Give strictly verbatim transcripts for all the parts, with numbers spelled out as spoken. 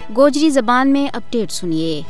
گوجری زبان میں اپڈیٹ سنیے۔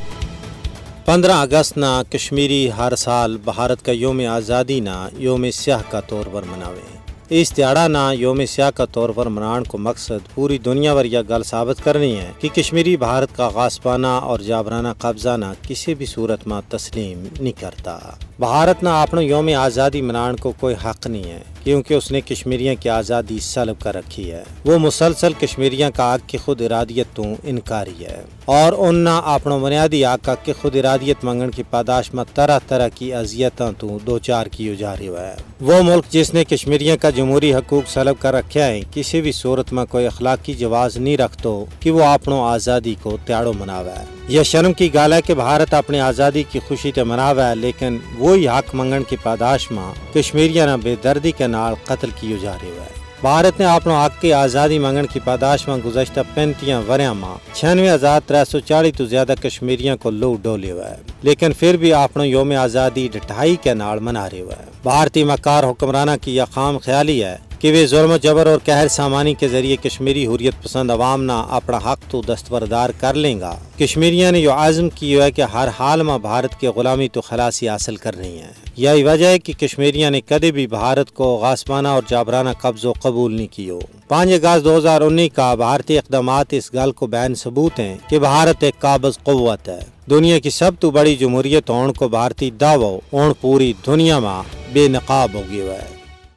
پندرہ اگست نا کشمیری ہر سال بھارت کا یوم آزادی نا یوم سیاہ کا طور پر مناویں۔ اس تیاڑا نا یوم سیاہ کا طور پر منان کو مقصد پوری دنیا پر یا گل ثابت کرنی ہے کہ کشمیری بھارت کا غاصبانہ اور جابرانہ قبضہ نا کسی بھی صورت ما تسلیم نہیں کرتا۔ بھارت نا اپنو یوم آزادی منان کو کوئی حق نہیں ہے، کیونکہ اس نے کشمیریاں کی آزادی سلب کر رکھی ہے۔ وہ مسلسل کشمیریاں کا حق کی خود ارادیت تو انکاری ہے، اور ان نا اپنو بنیادی حق کی خود ارادیت منگن کی پاداش ما طرح طرح کی اذیتاں تو دوچار کیو جا رہیو ہے۔ وہ ملک جس نے کشمیریاں کا جمہوری حقوق سلب کر رکھیا ہیں، کسی بھی صورت ما کوئی اخلاقی جواز نہیں رکھتو کہ وہ اپنو آزادی کو تیاڑو مناوے۔ یہ شرم کی گل ہے کہ بھارت اپنی آزادی کی خوشی تے مناوے، لیکن وہی حق منگن کی پاداش ما کشمیریاں نا بے دردی کے نال قتل کیو جا رہیو ہے۔ بھارت نے اپنو حق کی آزادی منگن کی پاداش ما گزشتہ پینتیاں وریاں ما چھیانوے ہزار ترے سو چالیس تو زیادہ کشمیریاں کو لو ڈولیو ہے، لیکن پھر بھی اپنو یوم آزادی ڈٹھائی کے نال منا رہیو ہے۔ بھارتی مکار حکمراناں کی یہ خام خیالی ہے کہ وہ ظلم و جبر اور قہر سامانی کے ذریعے کشمیری حریت پسند عوام نا اپنا حق تو دستبردار کر لیں گا۔ کشمیریاں نے یوہ عزم کیو ہے کہ ہر حال ما بھارت کے غلامی تو خلاصی حاصل کرنی ہے۔ یہی وجہ ہے کہ کشمیریاں نے کدے بھی بھارت کو غاصبانہ اور جابرانہ قبضو قبول نہیں کیو۔ پانچ اگست دو ہزار انی کا بھارتی اقدامات اس گل کو بین ثبوت ہیں کہ بھارت ایک قابض قوت ہے۔ دنیا کی سب تو بڑی جمہوریت ہون کو بھارتی دعوو ہون پوری دنیا ما بے نقاب ہو گیو ہے۔